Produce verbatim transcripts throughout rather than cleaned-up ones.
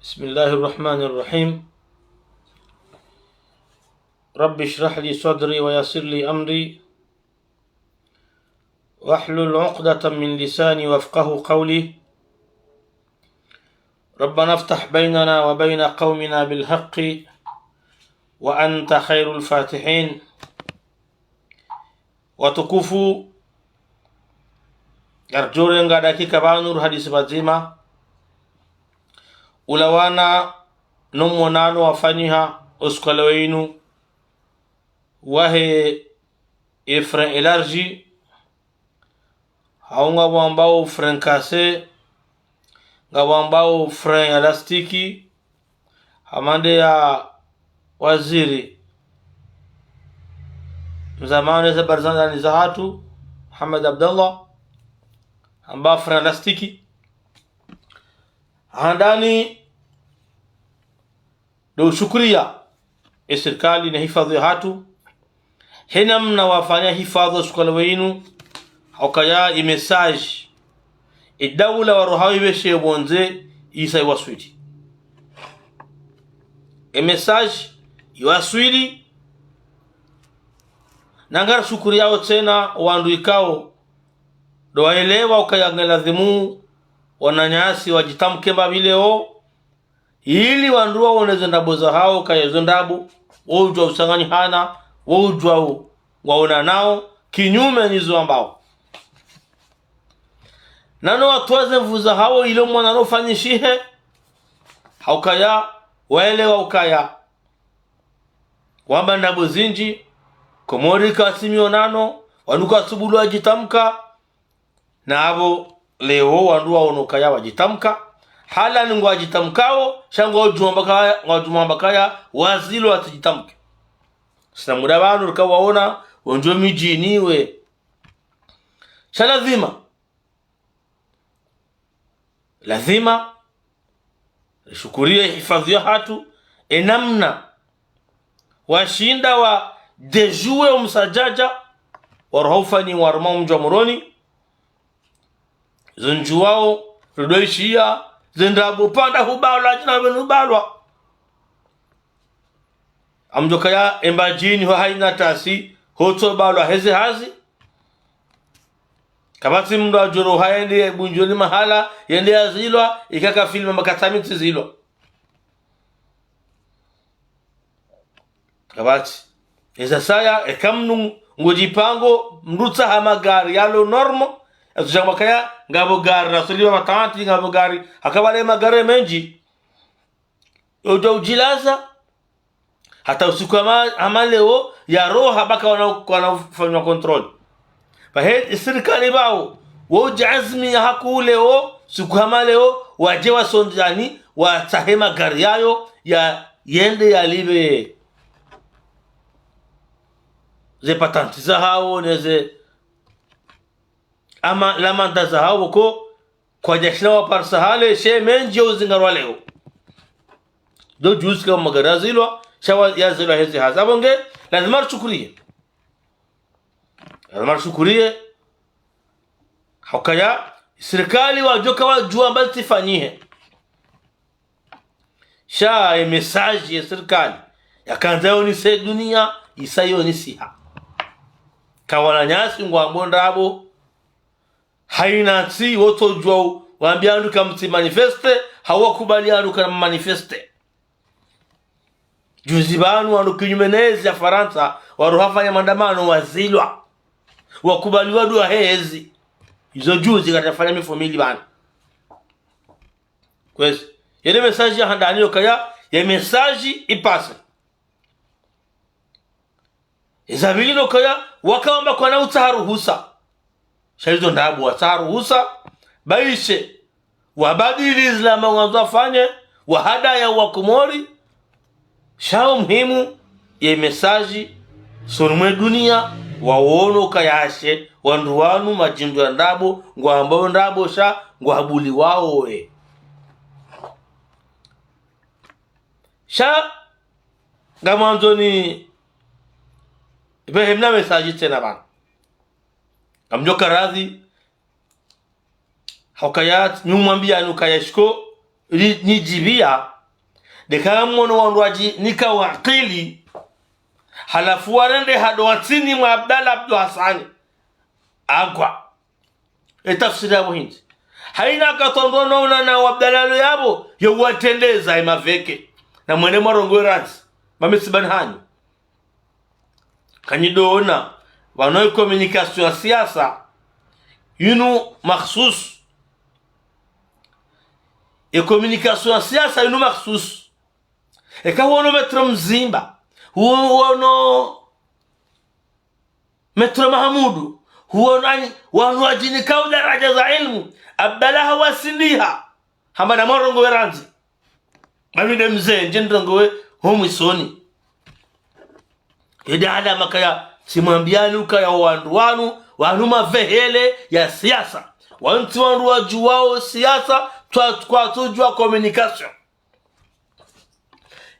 بسم الله الرحمن الرحيم. رب اشرح لي صدري ويسر لي أمري واحلل عقدة من لساني يفقهوا قولي. ربنا افتح بيننا وبين قومنا بالحق وأنت خير الفاتحين. Watukufu, ngaridjo renga dakika pvanu rihadisi pvadzima ulawana no mwonano wafanyiha usiku wa leo inu wahe ye frein élargi, hau ngapvo wambao frein cassé, ngapvo wambao frein élastique, hama nde ya waziri mzamani ze habari za ndani zahatru, Mohamed Abdallah, hamba frein élastique. Handani ndo ushukuriya ye sirikali ne hifadhwi yahatru, he namna wafanya hifadhwi usiku wa leo inu, ha ukaya ye message ye daula waroha ipveshe pvondze yisa yiwaswili. Ye message yiwaswili, na ngarishukuriyao tsena wandru ikao ndo waelewa ukaya nge lazimu wananyasi wadjitamke mbapvi leo, ili wandru waone ze ndrabo zahawo, kaya zo ndrabo, wo udjuwa utsanganyihana, wo udjuwa u-, waonanao, kinyume nizo wambao. Nano watowa ze nvu zahawo, ile mwonano ufanyishihe, ha ukaya, waelewa ukaya wamba ndrabo zindji, Komori katsi mionano, wandru katsu buliwa wadjitamka, na apvo leo wandru waono ukaya wadjitamka, halani ngwadjitamkao, sha ngwadjo wamba kaya, ngwadjo wamba kaya, wazilwa watsidjitamke. Sina muda pvanu rika waona, wendji midjini we. Sha lazima, lazima rishukuriye hifadhwi yahatru, ye namna washinda wa déjouer wo msadjadja waroha ufanyiwa harumwa mdji wa Moroni. Zo ndjuwao, ridwaishiya, ze ndrabo pvanda hubalwa, djina pvenu hubalwa. Ngamdjo kaya ye Mbadjini ho hayina tasi, hotso balwa heze hazi. Kapvatsi mndru adjo roha yende Bundjoni mahala, yende yazilwa, yika ka filmé mba katsamitsi zilwa. Kapvatsi. Eza saya, eka mndru ngodjipango, mndru utsaha magari yalo norme, yatsudja makaya, ngapvo gari, rasuli wa matanti, ngapvo gari, haka pvale magari mendji. Udjo udjilaza, hata usiku hama, hama leo, yaroha baka wana, wana ufanywa contrôle. Pvahe, ye sirikali pvao, wo udja azmi ya haku leo, siku hama leo, wadje wasondzani, watsahe magari yayo, ya, yende yalipve ze patente zahawo, neze ama, lamanda zahawo ko, kwadjashinda waparisa hale, she mendji yo uzingarwa leo. Ndo djuzi ka magari yazilwa, sha wa, yazilwa heze hazi. Apvo nge, lazima rishukuriye. Lazima rishukuriye. Ha ukaya, sirikali wadjoka wadjuwa mba zifanyihe. Sha ye message ye sirikali yakandza yonese dunia, yisa yonesiha. Ka wananyasi ngwambo ndrabo, hayina ntsi, wotsodjuwa u-, wambia wandru kamtsi manifeste, hau wakubali wandru kana manifeste. Djuzi pvanu wandru kinyume nezi ya Farantsa, waroha fanya maandamano wazilwa. Wakubali wandru wahezi. Izo djuzi katsafanya mifu mili pvanu. Kwezi. Yele message ya handani yo kaya, ye message ipase. Eza pvili no kaya, waka wamba kwana utsaha ruhusa. Sha izo ndrabo watsaha ruhusa, bayishe, wabadili zila mba ngwandzo wafanye, wahadaya wa Komori, sha wo muhimu, ye message, usoni mwe dunia, wawono kaya she, wandru wanu, madjindru ya ndrabo, ngwambao ndrabo, sha, ngwabuliwao we. Sha, ngamwandzo ni, pvehe mna message tsena pvanu. Ngamdjoka radhi, ha ukaya, nyumwambia ni ukaya shiko, li, ni djibia, Ndeka mwono wandru wadjinika akili, halafu warende hado watsini mwa Abdallah Abdou Hassane. Agwa. Ye tafsiri yapvo hindri? Haina katondro naona na Abdallah lo yapvo, yo watrendeza ye maveke. Na mwende mwarongowe randzi. Mamisibani hanyu. Kanyi ndo ona, pvanu ye communication ya siasa, yinu makhsus. Ye communication ya siasa, yinu makhsus. Eka huono Maître Mzimba, huono Maître Mahamudu, huono ani, wanu wadjinika daraja za ilmu, Abdallah hawasindiha, hamba na mwarongowe randzi. Mami nde mze, ndje nirongowe ho mwisoni. Yedi alama kaya, tsimwambiani ukaya wandru wanu, wanu mavehele ya siasa. Wanu tsi wandru wadjuwao siasa, twa, kwatsudjuwa communication.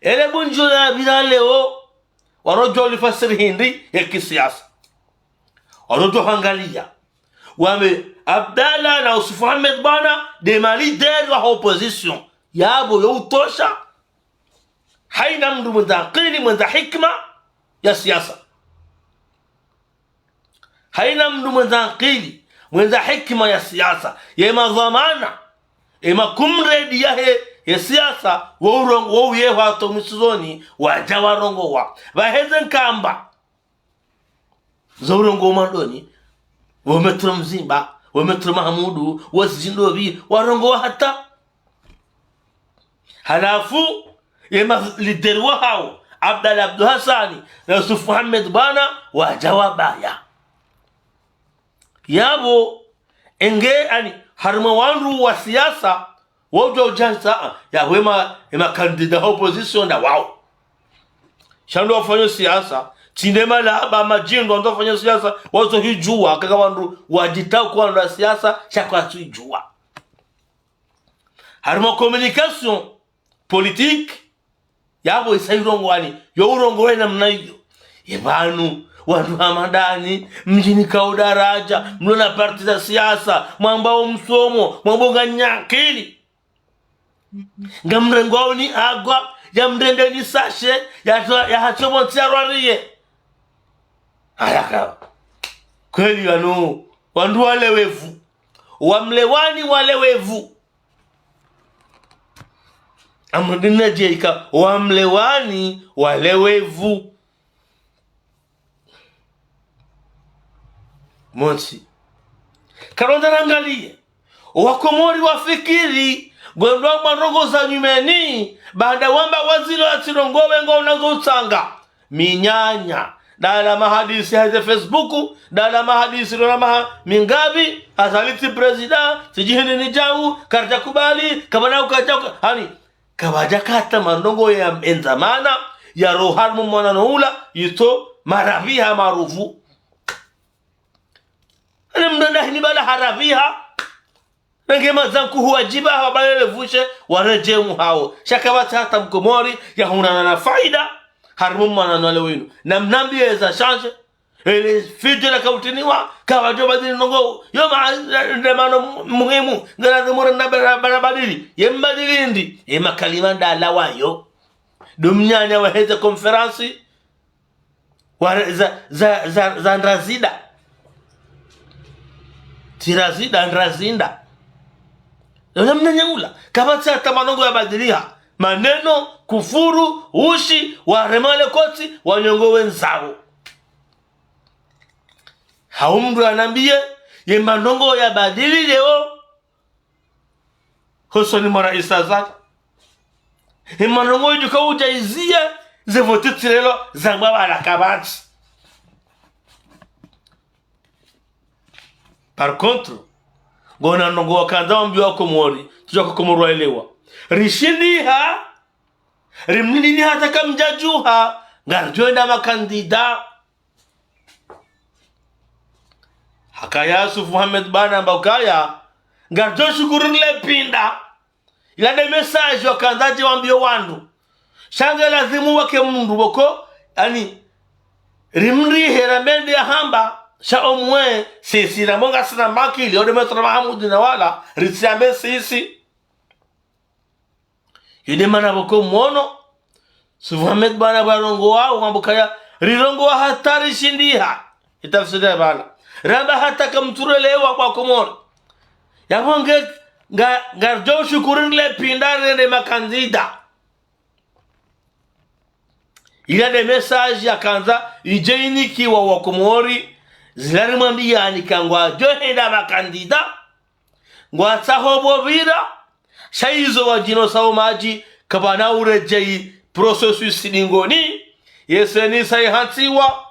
Ele bunjo la bila leo, warodjo ulifasiri hindri ye kisiasa. Warodjo hangaliya. Wame Abdallah na Yusuf Mohamed Bwana, nde ma leader wa opposition. Yapvo yo utosha, haina mndru mwendza akili, mwendza hikima ya siasa. Haina mndru mwendza akili, mwendza hikima ya siasa, ye madhwamana, ye makumredi yahe, ye siasa, wo urongo, wo uyeho hata mwisoni, wadja warongowa. Pvaheze nkamba. Zo urongowa mwandoni, wo Maître Mzimba, wo Maître Mahamudu, wo Zidjindopvi, warongowa hata. Halafu, ye ma leader wahawo, Abdallah Abdou Hassane, na Yusuf Mohamed Bwana, wadja wabaya. Yapvo, enge ani, harimwa wandru wa siasa, wodjo udjantsa, ah, yapvo ye ma, ye ma candidat opposition nda wawo. Sha ndo wafanya siasa, tsi nde malaba madjindo ndo wafanya siasa, wazo hidjuwa, kaka wandru wadjita kwa wandru wa siasa, sha kwatsu idjuwa. Harimwa communication politique, yapvo isa irongowa ni, yo urongowe namna iyo. Ye pvanu, wandru hama ndani, mdjinika daraja, mlona parti za siasa, mwamba wo msomo, mwamba nganyi akili. Ngamrengwao ni agwa, ya mrende ni sashe, ya twa, ya hatsomo ntsi ya rwariye. Ayaka. Kweli wanu, wandru walewevu. Wamlewani walewevu. Amrudini na djeika, wamlewani walewevu. Montsi. Kalonda rangaliye. Wakomori wafikiri, ngwendo wamba ndrongo za nyumeni, baanda wamba waziri wa tsirongowe ngo unazo utsanga. Minyanya. Dala mahadisi heze Facebook, dala mahadisi lona maha mingapvi, Azali tsi président, tsi djihini ni djau, karidja kubali, kapvana ukadja uka-, hani, kapvadja kata mandrongo ya enzamana, ya roharmu mwana no ula, yitso maraviha maruvu. Ani mndru ndahini bala haraviha. Nenge mazanku huwajiba hawa balele vushe, waredje muhawo. Sha kapvatsi hata mkomori, ya hunana na faida, harimwa mwana no wale winu. Na mnambiye za change, ele fidjo la kautiniwa, kapvadjo badili ndrongo, yo ma, nde mano muhimu, ngela zemore na bara, bara badili, ye mbadili ndi, ye makalima ndalawayo. Ndo mnyanya waheze conférence, Wa, za, za, za, za ndrazida. Tsi razida, ndrazinda. Yona mnanya ula. Kapvatsi hata mandrongo ya badiliha. Maneno, kufuru, ushi, warema le koti, wanyongo wenzao. Hau mndru anambiye, ye mandrongo ya badili leo. Hosoni mwa raisi Azali. Ye mandrongo yidjuka udja iziye, ze voti tsi lelo, za mbwa bala kapvatsi. Par contre, ngona ndrongo wakandza wambiwa Komori, tsudja ko Komori waelewa. Rishindiha, rimlindini hata kamdjadjuha, ngaridjo enda makandida. Hakaya Yusuf Mohamed Bwana hamba ukaya, ngaridjo shukuru rile pinda. Ila nde message wakandza dje wambiyo wandru. Sha nge lazimu wake mndru boko, ani, rimrihe rambe nde yahamba, sha omwe, sisi na monga sina makili, ode Maître Mahamudu na wala, ritsiambe sisi. Yo nde mana pvoko mwono Soefou Ahmed bwana pvwarongowa, wamba ukaya rirongowa hata rishindiha. Itafsiri ya pvala. Ramba hata kamtsurelewa wa Komori. Yapvo nge, nga, ngaridjo shukuru rile pinda rende makandida. Ila nde message yakandza idje inikiwa wa Komori, zila rimwambiyani ka ngwadjo henda makandida, ngwatsaho pvo pvira, sha izo wadjino sawo madji, kapvana uredjeyi processus dingoni, ye CENI sa ihantsiwa,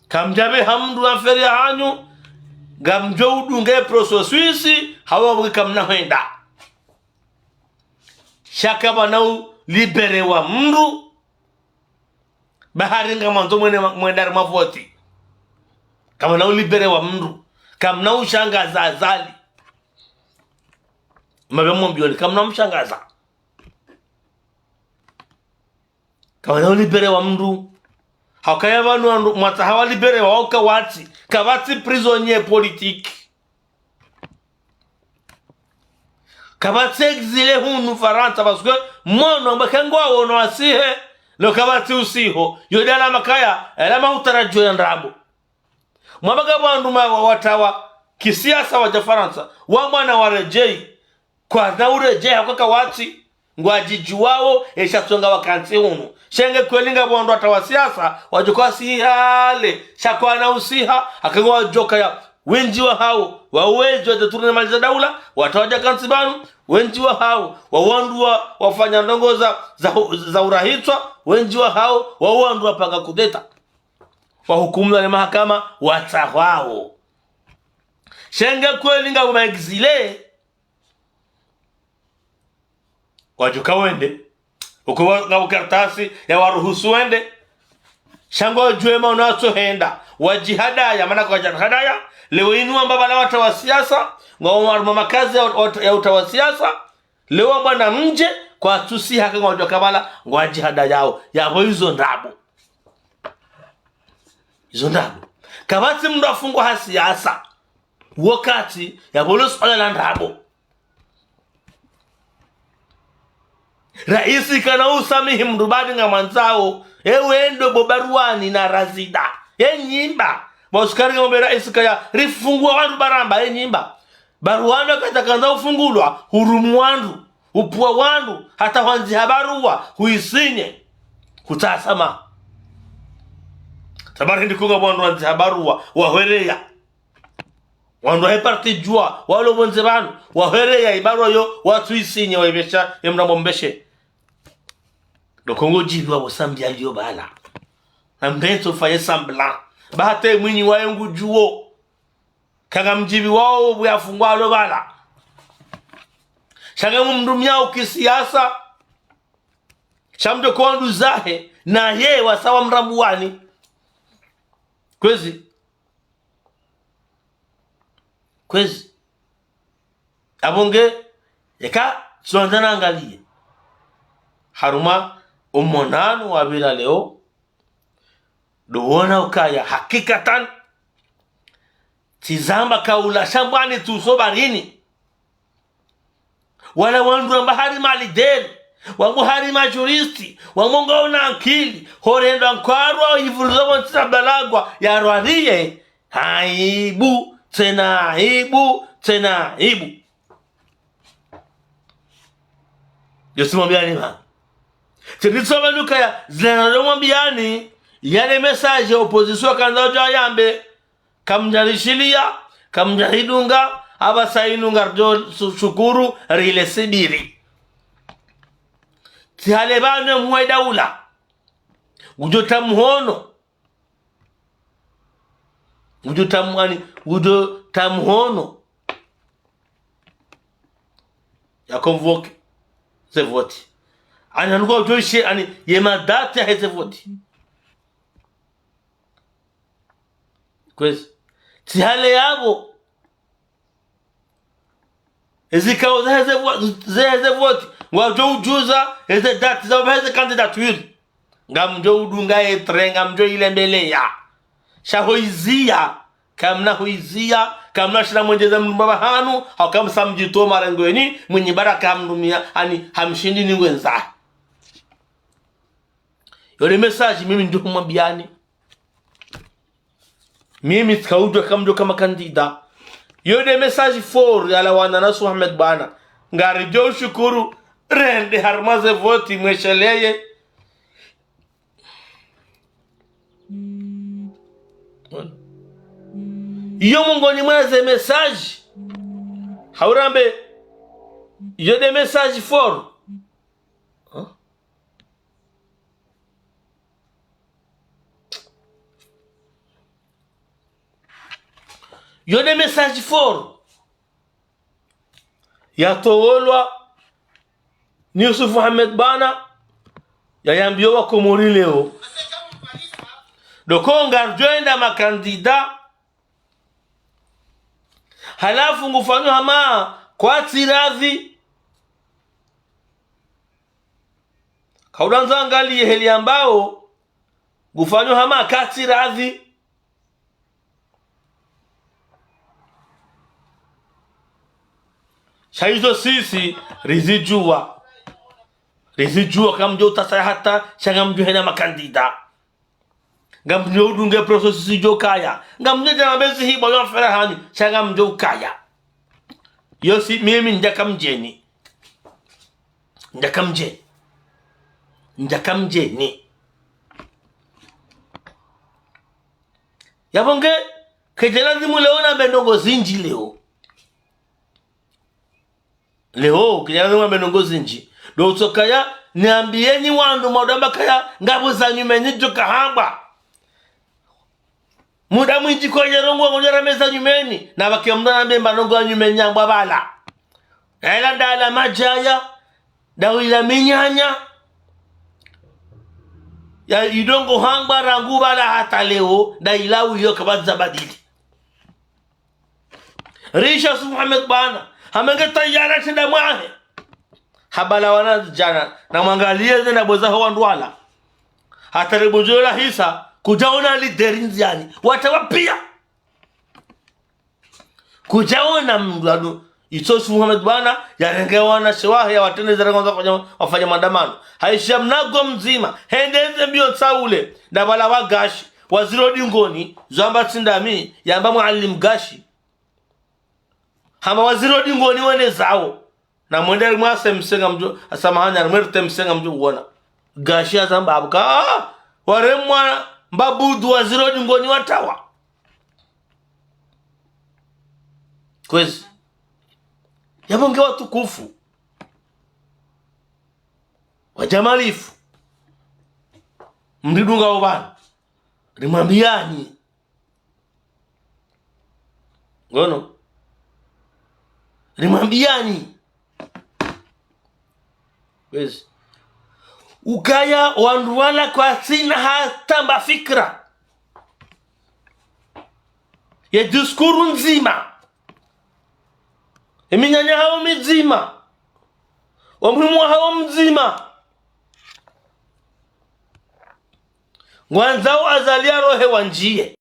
kamdjapve ha mndru affaire yahanyu, ngamdjo udunge processus, hawu pvwe kamna hwenda. Sha kapvana ulibérer wa mndru, bahari ngamwandzo mwende, mwende harimwa voti. Kapvana ulibérer wa mndru. Kamna ushangaza Azali. Mapvia mwambioni, kamna mshangaza. Kapvana ulibérer wa mndru. Hawukaya pvanu wandru, mwatsaha walibérer wa waka watsi. Kapvatsi prisonnier politique. Kapvatsi exilé hunu Farantsa, parce que mwono mbaka ngwawono asihe, lo kapvatsi usiho. Yo nde alama kaya, alama utarajio ya ndrabo. Mwamba ka pvwandru ma wa, watawa kisiasa wadja Farantsa, wa mwana waredjeyi, kwana uredjeyi haka kawatsi, ngwadjidjuwawo, esha tsonga wakantsi hunu. Sha nge kweli ngapvo wandru watawa siasa, wadjo kawasihale, sha kwana usiha, haka ngwadjo kaya, wendji wahawo, wawedji wa détourner mali za daula, watawa wadja kantsi pvanu, wendji wahawo, wa wandru wa, wafanya ndrongo za, za, za urahitswa, wendji wahawo, wa wandru wapanga kudeta. Wahukumulwa ne mahakama, watsahwawo. Sha nge kweli ngapvo ma exilé, wadjo ka wende. Uko wa, ngapvo kartasi ya waruhusu wende. Sha ngwadjuwe maono watso henda. Wadjihadaya, mana kwadja hadaya. Leo inu wamba pvala watawa siasa, ngwao harumwa makazi ya, ya, ya utawa siasa. Leo wamba namdje, kwatsusiha ka ngwadjo ka pvala, ngwadjihadayawo. Yapvo izo ndrabo. Izo ndrabo. Kapvatsi mndru afungwa ha siasa. Wakati, yapvo lo suala la ndrabo. Raisi kana usamihi mndru badi ngamwandzao, ewe ndo bo Baruani na Razida. Ye nyimba. Ba usukari ngamwambe raisi kaya, rifunguwa wandru baramba, ye nyimba. Baruani wakati yakandza ufungulwa, hurumu wandru, upvuwa wandru, hata hwandziha baruwa, huisinye. Hutsaha samaha. Tsabari hindri kunga wandru wandziha baruwa, wahwereya. Wandru wahe parti Juwa, walo pvondze pvanu, wahwereya ibaruwa yo, watsu isinye, waipvesha, ye mrambo mbeshe. Ndo kongo djibiwa pvo sambia liyo pvala. Na mrentso fanye semblant. Ba hata ye mwinyi wayo ngudjuwo. Kanga mdjibiwawo pvo yafungwa lo pvala. Sha nge mndru mya ukisiasa. Sha mdjo ko wandru zahe, naye wasawa mrambuwani. Kwezi. Kwezi. Apvo nge, eka, tsuandza nangaliye. Harumwa, omonano wapvira leo, ndo wona ukaya hakikatan, tsizamba kaula shambwani tsuso barini. Wala wandru wamba hari ma leader, wamba hari ma juriste, wamba ngwaona ankili, horendwa nkwarwa, ivurizo pvo ntsi za balagwa, yarwariye, aibu, tsena aibu, tsena aibu. Yo tsimwambiyani pvanu. Tsenditso pvanu kaya, zilana lo mwambiyani, yale message opposition kandza udja yambe, kamdjarishiliya, kamdjaridunga, apvasa inu ngaridjo su-, shukuru, rile sibiri. Tsihale pvanu mwe daula. Ngudjo ta mhono. Ngudjo ta mhani, ngudjo ta mhono. Ya convoquer ze vote. Ani hanukwa udjo ishe, ani ye madate ya heze vote. Kwezi. Tsihale yapvo. Ezikao zaheze vo-, zaheze vote. Ngwadjo udjuza, eze date, za heze candidature. Ngamdjo udunga ye train, ngamdjo ilembeleya. Sha ho iziya, kamna ho iziya, Kamna shida mwendjeza mndru mbaba hanu, hau kamsa mdjitowa marengweni, Mwinyi Baraka hamrumia, ani hamshindi ni ngwendza. Yo nde message mimi ndjo mwambiani. Mimi tsika udjuwa kamdjo ka makandida. Yo nde message fort yalawana na Suha Ahmed Bwana. Ngaridjo ushukuru, rende harumwa ze voti mwesheleye. Iyo mongoni mwa ze message. Haurambe, yo nde message fort. Huh? Yo nde message fort yatowolwa ni Yusuf Ahmed Bwana, yayambiyo wa Komori leo. Ndo ko ngaridjo enda makandida, halafu ngufanyo hama kwatsi radhi. Kaudandza angaliye heli ambao ngufanyo hama katsi radhi. Sha izo sisi rizidjuwa. Rizidjuwa kamdjo utasa hata, sha ngamdjo hena makandida. Ngamdjo udunge processus idjo kaya. Ngamdjo djana bezi hiba yo affaire hanyu, sha ngamdjo ukaya. Yo si mimi ndjaka mdjeni. Ndjaka mdjeni. Ndjaka mdjeni. Yapvo nge, kedjela zimu leo nambe ndrongo zindji leo. Leo, kedjela zimu nambe ndrongo zindji. Ndo utsokaya, niambiyeni wandru mwadamba kaya, ngapvo za nyumeni djo kahambwa. Muda mwindji kwedje ndrongo ngudjo rambe za nyumeni, na pvake mndru nambe mba ndrongo ya nyumeni yambwa pvala. Yayila ndayila madjaya, ndayila minyanya, ya idrongo hambwa rangu pvala hata leo, ndayila uyo kapvatsi za badili. Risha Yusuf Ahmed Bwana, hamenge tayari shenda mwahe. Habala wana djana, na mwangaliye ze ndrabo zaho wandru wala. Hata le budjo la hisa, kudjaona leader ndziani. Wata wapia. Kudjaona mndru anu, itso Yusuf Ahmed Bwana, yarenge wanashe wahe, yawatrende zara kwanza wafanya, wafanya maandamano. Hayishiya mnago mdzima, hende nze mbiyo tsaule, ndapvala wa Gashi, waziri wo dingoni, zamba tsi ndami, yamba Mwalim Gashi. Hamba waziri wo dingoni wende zawo. Na mwende harimwa CMC ngamdjo, samahani, harimwa RTMC ngamdjo uwona. Gashi hazamba abuka, ah, waremwa mbabudu waziri wo dingoni watawa. Kwezi. Yapvo nge watukufu. Wadjamalifu. Mridunga opvanu. Rimwambiyani. Ngono. Rimwambiyani. Kwezi. Ukaya wandru wala kwatsina hata mba fikira. Ye discours ndzima. Ye minyanya hawo midzima. Wo muhimu wahawo mdzima. Ngwandzao Azali yarohe wandjiye.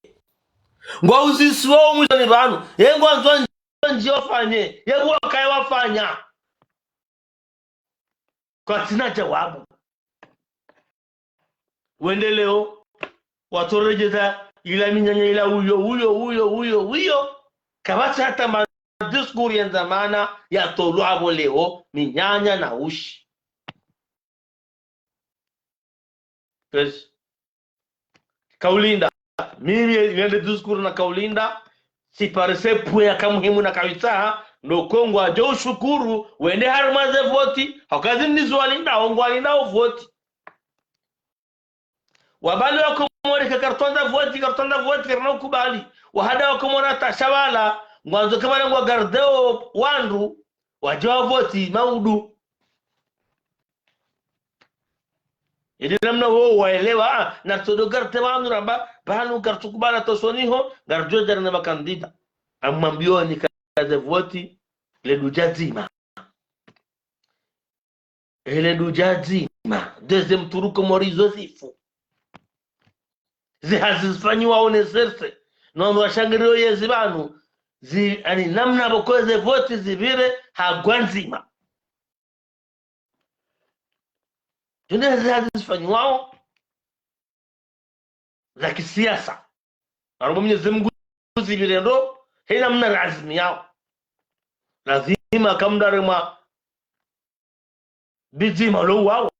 Ngwauzisiwao mwisoni pvanu. Ye ngwandzo wandjiye wafanye. Ye pvo wakaya wafanya. Kwatsina djawabu. Wende leo, watsoredjeza ila minyanya ila uyo, uyo, uyo, uyo, uyo. Kapvatsi hata ma discours yandza mana yatolwa apvo leo, minyanya na ushi. Kwezi. Kaulinda. Mimi nende discours na kaulinda. Siparise pwe yaka muhimu na kawitsaha. Ndo ko ngwadjo ushukuru. Wende harimwa ze voti. Hauka zinu ndizo walindao, ngwalindao voti. Wabali wa Komori ka kartwandza voti, kartwandza voti, karina ukubali. Wahada wa Komori hata sha pvala, ngwandzo ke pvala ngwa gardeo wandru, wadje wa voti maudu. Ili namna wo waelewa, ah, na tsodo garte pvanu ramba, pvanu kartsukubala tosoniho, ngardjo djana na makandida. Amwambiyoni ka ze voti, le dudja dzima. Ele dudja dzima, deuxième tour Komori zo zifu. Ze hazi zifanyiwa one serse. No wandru washangiriyo yezi pvanu. zi, ani namna pvoko ze voti zipvire ha gwandzima. Zinu nde ze hazi zifanyiwao za kisiasa. Narombe Mwenyezi Mungu zipvire ndro, hena mna lazimiyao. Lazima kamdare mwa bidzima lo uwawa.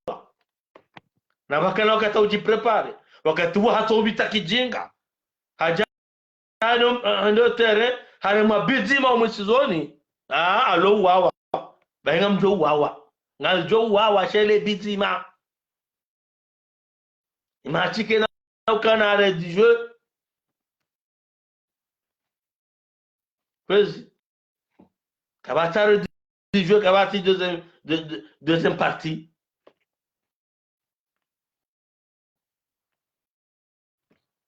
Na pvakana wakati udjiprépare, wakati wa hatso upvira kijinga. Hadja no, eh, ndo tere, haremwa bidzima omwisizoni. Ah, alo uwawa. Bahi ngamdjo uwawa. Ngamdjo uwawa, shele bidzima. Imatike na ukana arrêt de jeu. Kwezi. Kapvatsi arrêt de jeu, kapvatsi deuxième, de, de, deuxième partie.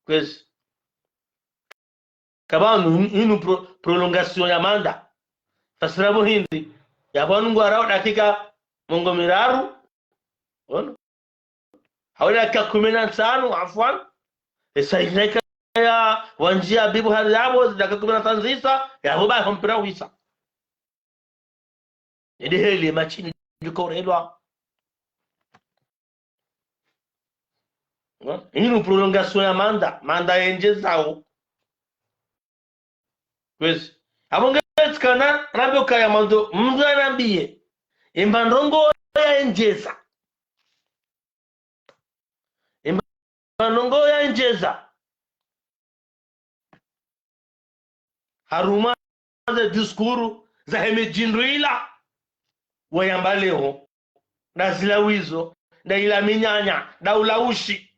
Kwezi. Kapvanu inu pro-, prolongation ya mandat. Fasira pvo hindri. Yapvo ngwarao dakika mengo miraru. Ono. Hau dakika kume na ntsanu, afwan. Esa ina ikaya wandjia bibu hari yapvo, dakika kume na ntsanu zisa, yapvo bahi mpira wisa. Nde heli match inu ndikorelwa. Inu prolongation ya mandat, mandat yendjezao. Kwezi. Apvo nge tsikana, rambe ukaya mwandzo, mndru anambiye. Imba ndrongo yayendjeza. Imba ndrongo yayendjeza. Harumwa ze discours zahe midjindru ila wayamba leo, nda zilawizo, nda ila minyanya, nda ulaushi,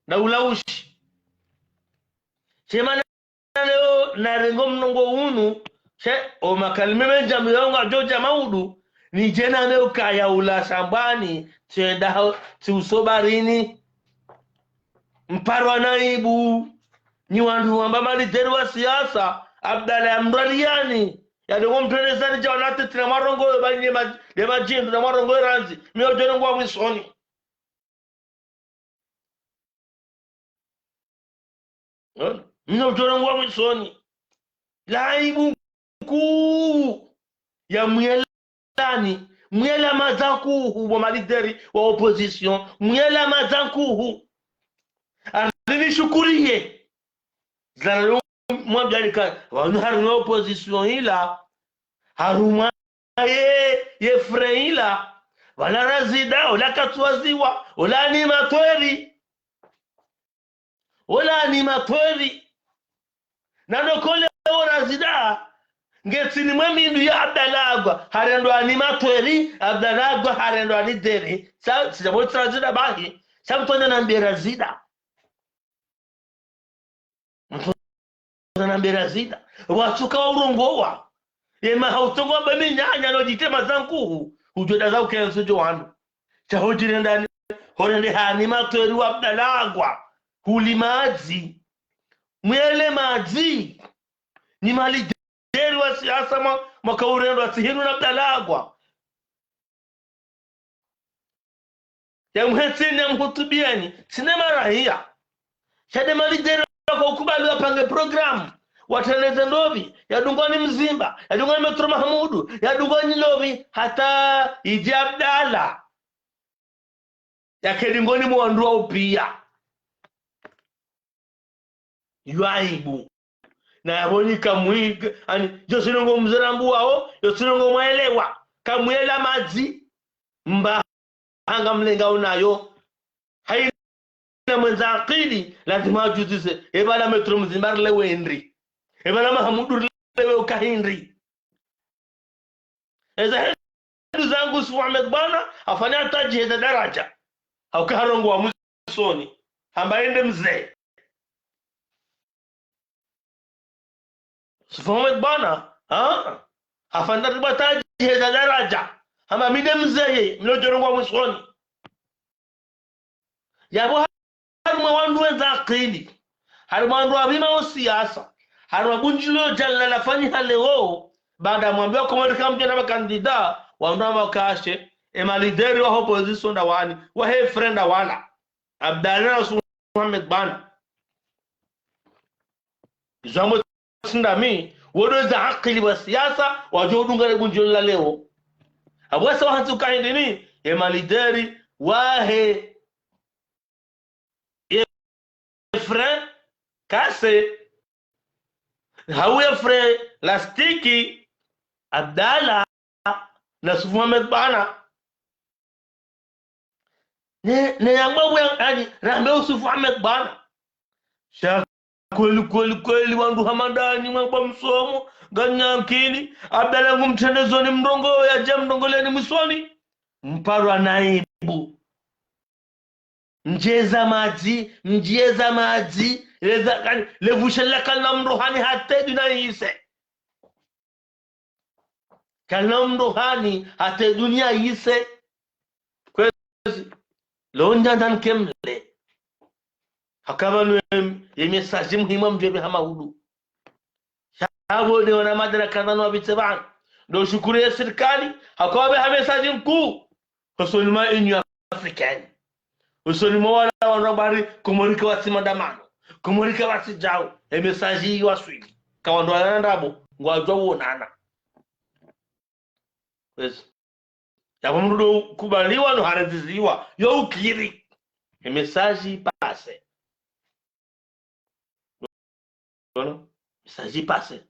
nda ulaushi. Shemana leo narengo mnongo unu, she, o makalima mendji mlonga djodja maudu, nidje nambe ukaya ula shambwani, tsenda ha, tsi usobarini. Mparwa na aibu. Nyi wandru wamba malideri wa siasa, Abdallah ya mraliani. Ya dongo mtrelezani dja wanatete na mwarongoyo ba nye ma-, ne madjindru na mwarongoyo randzi. Mi udjo nongwa mwisoni. Eh? Mi udjo nongwa mwisoni. La aibu nkuu ya mwelani, mwela madza nkuhu wa malideri wa opposition, mwela madza nkuhu. Arini shukuriye. Zalalo mwambiani ka, wanu harumwa opposition ila, harumwa ye, ye frein ila, wala Razida, wala katsuwaziwa, wala animatweri. Wala animatweri. Na nokole wo Razida, ngetsini mwe mindu ya Abdallah Agwa, harendwa animatweri, Abdallah Agwa, harendwa lideri. Sa, sija mwetsi Razida bahi, sa mtwanya nambe Razida. Mtwanya nambe Razida. Watsuka wa urongowa. Yema hautongo wamba minyanya no djitema za nkuhu. Udjo daza ukensu djo wanu. Sha hodjirendani, horende ha animatweri wa Abdallah Agwa. Huli madzi. Mwele madzi. Ni malideri wa siasa mwa, mwaka urendwa tsi hinu na Abdallah Agwa. Ya mhetsini ya mhutubiani, tsine marahia. Sha nde malideri waka ukubali wapange programu, watreleze ndopvi, yadungwa ni Mzimba, yadungwa ni Maître Mahamudu, yadungwa ni ndopvi, hata idje Abdallah. Yake dingoni mwa wandru wa upiya. Yo aibu. Na yapvo nyi kamwi, ani, yo tsi ndrongo mze rambuwao, yo tsi ndrongo mwaelewa. Kamwela madzi, mba hanga mlenga unayo. Haina mwendza akili, lazima adjuzise. Eba la Maître Mzimba rilewe hindri. Eba la Mahamudu rilewe uka hindri. Eza hindru zangu Yusuf Ahmed Bwana, hafanya hata djiheza daraja. Hauka harongowa mwisoni. Hamba yende mze. Yusuf Ahmed Bwana, ha? Hafanya hata djiheza daraja. Hamba mi nde mze ye, mi nodjo rongowa mwisoni. Yapvo harimwa wandru wendza akili, harimwa wandru wapvima wo siasa, harimwa bundjilo djana lafanyiha leo, baanda mwambiwa komori kamdjana makandida, wandru wamba kashe, e malideri wa opposition nda wani, wahe frein nda wala. Abdallah na Yusuf Ahmed Bwana. Izo ambo tsi nda mi, Wo ndo ze akili wa siasa, wadjo udunga le gundjio la leo. Apvo wasa wahantsi uka hindri ni, ye malideri, wahe, ye frein cassé, hau ye frein lastiki, Abdallah, na Yusuf Mohamed Bwana. Ne, ne yamba uwe, yaani, rambe Yusuf Mohamed Bwana. Sha kweli, kweli, kweli, wandru hama ndanyi, mwamba msomo, nganyakini, Abdallah ngu mtrendezoni mrongoo, yadja mrongoleni mwisoni. Mparwa na aibu. Mdjeza madji, mdjeza madji, leza, yaani, le vushe la kalina mndru hani hata dunia yise. Kalina mndru hani hata dunia yise. Kwezi, lo ndjandza nkemle. Haka pvanu ye, ye message muhimu mdjwebe ha Maudu. Sha pvo nde wana madaraka nano wapvitse pvanu. Ndo shukuru ye sirikali, haka wapve ha message nkuu. Hosoni mwa Union Africaine. Hosoni mwa wala wanu wambari, Komori kawatsi maandamano. Komori kawatsi djau. Ye message iyo waswili. Ka wandru wana ndrabo, ngwadjo uonana. Kwezi. Yapvo mndru ndo kubaliwa no haraziziwa. Yo ukiri. Ye message passé. Ono, message passé.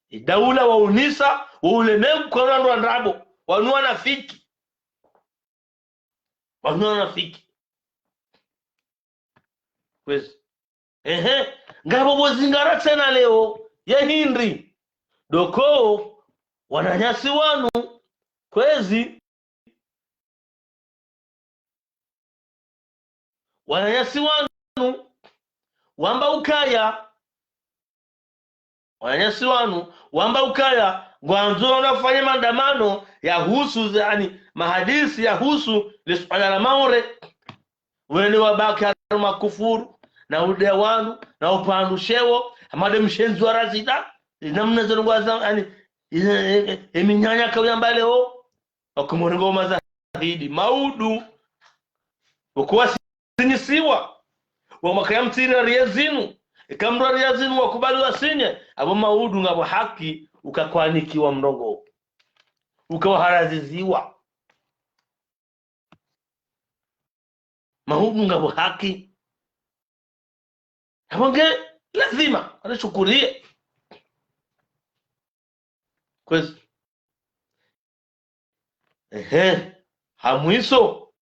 Ye daula waunisa, wo ulemengu kwa wandru wa ndrabo. Wanu wanafiki. Wanu wanafiki. Kwezi. Ehe. Ngapvo pvo zingara tsena leo. Ye hindri. Ndo uka wananyasi wanu. Kwezi. Wananyasi wanu wamba ukaya, wananyasi wanu wamba ukaya, ngwandzo wafanye maandamano yahusu ze, yaani, mahadisi yahusu le suala la Maore. Wende wabaki harumwa kufuru, na ude wanu, na upandru sheo, hama nde mshenzi wa razida, namna zinu ngwaza, yaani, ye, ye, ye, ye minyanya kauyamba leo, Wakomori ngwao mazahidi, Maudu. Ukuwa sinyisiwa. Wa makaya mtsiri ya riya zinu. Ika mndru ya riya zinu wakubali wasinye. Apvo Maudu ngapvo haki uka kwanikiwa mrongoo. Uka waharaziziwa. Maudu ngapvo haki. Apvo nge lazima, anashukuriye. Kwezi. Ehe. Ha mwiso.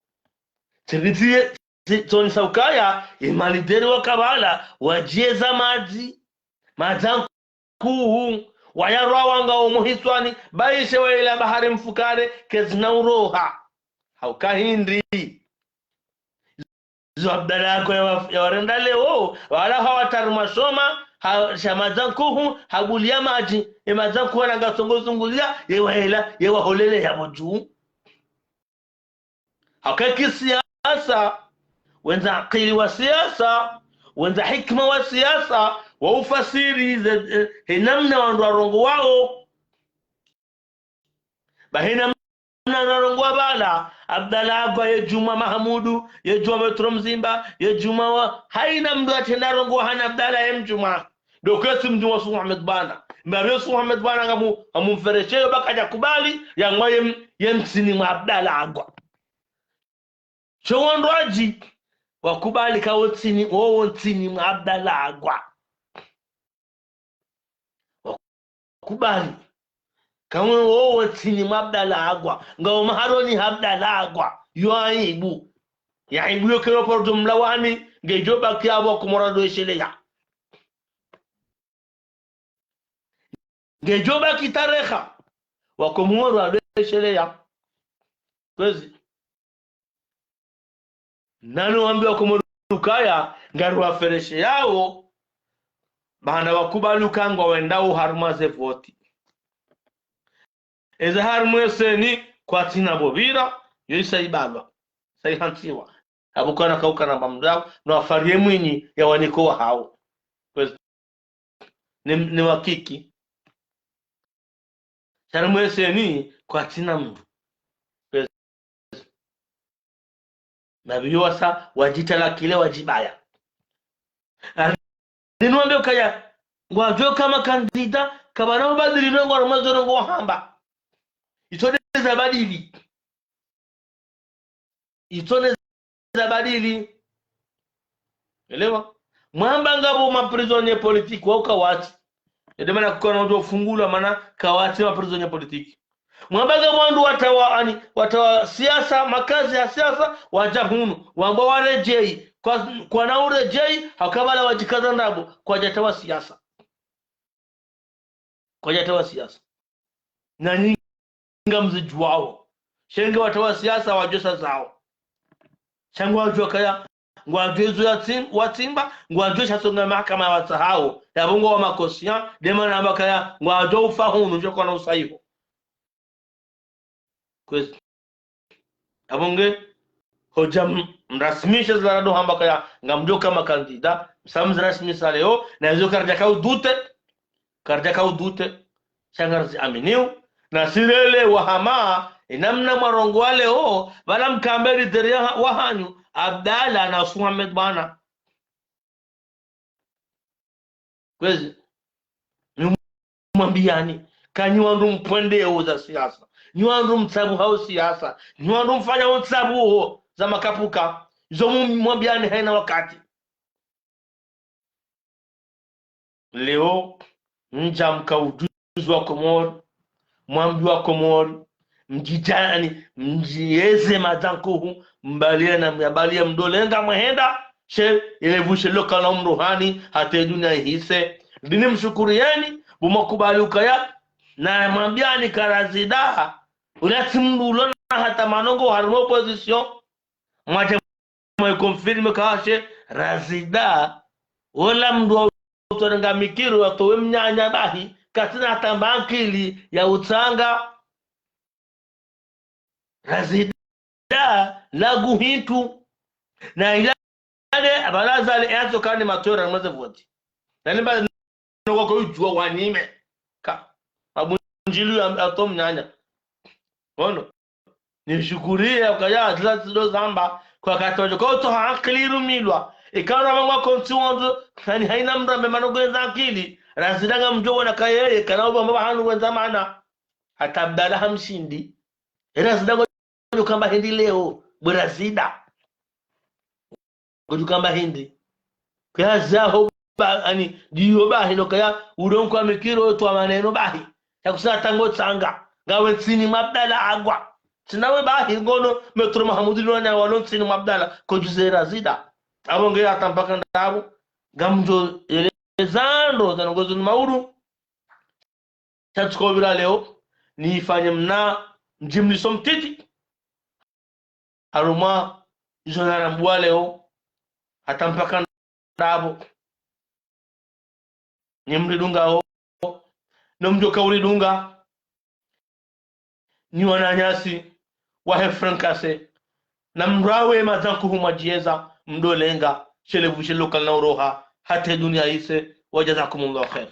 Tsiritiye, tsi-, tsonesa ukaya, ye malideri wa kabala, wadjeza madji. Madji nkuu, wayarwa wanga omo hitswani, bayishe wayela bahari mfukare, kezi na uroha. Hauka hindri. Zo Abdallah Agwa ya wa-, ya warenda leo, wala hawatari mwasoma, ha, sha madji nkuu, habuliya madji, ye madji nkuu wana ngasongo zunguliya, ye wahela, ye waholele yapvo dju. Hauka ki siasa, wendza akili wa siasa, wendza hikima wa siasa, wa ufasiri ze, eh, he namna wandru warongowao. Ba he namna wandru warongowao pvala, Abdallah Agwa ye Djumwa Mahamudu, ye Djumwa Petro Mzimba, ye Djumwa wa, haina mndru yatrenda rongowa hana Abdallah ye Mdjumwa. Ndo kesi Mdjumwa Yusuf Mohamed Bwana. Mba Yusuf Mohamed Bwana ngamu, ngamumferesheyo ba kadja kubali, yangwa ye m-, ye ntsini mwa Abdallah Agwa. Sho wandru wadji, wakubali ka wo ntsini, wo, wo ntsini mwa Abdallah Agwa. Wakubali. Kamwe wo, wo ntsini mwa Abdallah Agwa. Ngawo maharoni ha Abdallah Agwa. Yo aibu. Ye aibu yo kero porto mlawani, ngedjo baki apvo Wakomori ndo esheleya. Ngedjo baki tareha, Wakomori ndo esheleya. Kwezi. Nani wambi Wakomori ukaya, ngari waferesheyao, baanda wakubali uka ngwawendao harumwa ze voti. Eza harumwa ye seni kwatsina pvo pvira, yo isa ibalwa, isa ihantsiwa. Apvo kana kauka na mba mndru, no afariye mwinyi ya waniko wahao. Kwezi. Ne, ne wakiki. Sha harumwa ye seni kwatsina mndru. Kwezi. Mapvi yo wasa, wadjitalakile, wadjibaya. Ari niwambe ukaya, ngwadjo kama kandida, Kapvana ubadili ndrongoo, harumwa zo ndrongoo wahamba. Itso nde zabadili. Itso nde zabadili. Elewa? Mwamba ngapvo ma prisonniers politiques wao kawatsi. Ede mana kukana udjo fungulwa mana kawatsi ma prisonniers politiques. Mwamba ngapvo wandru watawa, ani, watawa siasa, makazi ya siasa, wadja hunu. Wamba waredjeyi. Kwa, kwana uredjeyi, hauka pvala wadjikaza ndrabo, kwadjatawa siasa. Kwadjatawa siasa. Na nyi ngamzidjuwao. Sha nge watawa siasa wadjuwa sa zawo. Sha ngwadjuwa kaya, ngwadjuwa izo ya tsim-, watsimba, ngwadjuwa sha songa mahakama ya watsahao. Yapvo ngwao ma conscients, de mana amba kaya, ngwadjuwa ufa hunu, ndjo kwana usa iho. Kwezi. Apvo nge, hodja m-, mrasimishe zila rado hamba kaya, ngamdjo ka ma candidats, msa mzirasimisha leo, na izo karidjaka udute, karidjaka udute, sha ngarizi aminio, na sirele wahama, inamna mwarongowa leo, pvala mkamba leader ya ha-, wahanyu, Abdallah na Usman Ahmed bwana. Kwezi, nyi mwambiyani, ka nyi wandru mpvendeo za siasa, nyi wandru mtsabuhao siasa, nyi wandru mfanyao ntsabuho za makapuka, izo mu-, mwambiyani haina wakati. Leo, mdja mka udjuzi wa Komori, mwambi wa Komori, mdjidjani, mdjieze madza nkuhu, mbaliya na myabaliya mdo lenga mwehenda, she, yelevushe loka na umruhani, hata ye dunia ihise. Ndini mshukuriyeni, bu mwakubali ukaya, na mwambiyani ka Razida, ula tsi mdru ulo na hata manongo harumwa opposition, mwadja mwe confirme ka she Razida, wola mdru wa utwarenga mikiro watowe mnyanya bahi, katsina hata mba ankili ya utsanga. Razida, lagu hintu. Na ila ale, abalaza ale, eanso kane matwera mwaze voti. Na nimba noko udjuwa wanime. Ka, mabundjilu ya atom nyanya. Ono. Nishukuriye ukaya zila zido zamba, kwa katojo, kwa utoha ankili irumilwa. Ikao na mangwa konti wandru, hani haina mdru ambe mano gwenza ankili. Razida ngamdjo wona kayeye, kana uba mba hanu gwenza mana. Hata Abdallah hamshindi. Razida ngodjo kamba hindri leo, bwe Razida. Ngodjo kamba hindri. Kaya zaho ba, ani, ndiyo bahi no kaya, udo nkwa mikiro twa maneno bahi. Yakusina tango tsanga. Ngawe ntsini mwa Abdallah agwa. Tsina we bahi ngono, Maître Mohamed Lwana walo ntsini mwa Abdallah. Kodjuze Razida. Apvo nge hata mpaka ndapvo. Ngamdjo eleza ndro, za ndrongo zinu mauru. Sha tsuko pvira leo, nifanye mna mdjimliso mtiti. Harumwa izo narambuwa leo, hata mpaka ndapvo. Nyi mridungao, no mdjoka uridunga. Nyi wananyasi, wahe francais, na mrawe madza nkuhu mwadjieza, mdo lenga, shelevu shelo kalina uroha, hata ye dunia ise, wa jazakumullahu khair.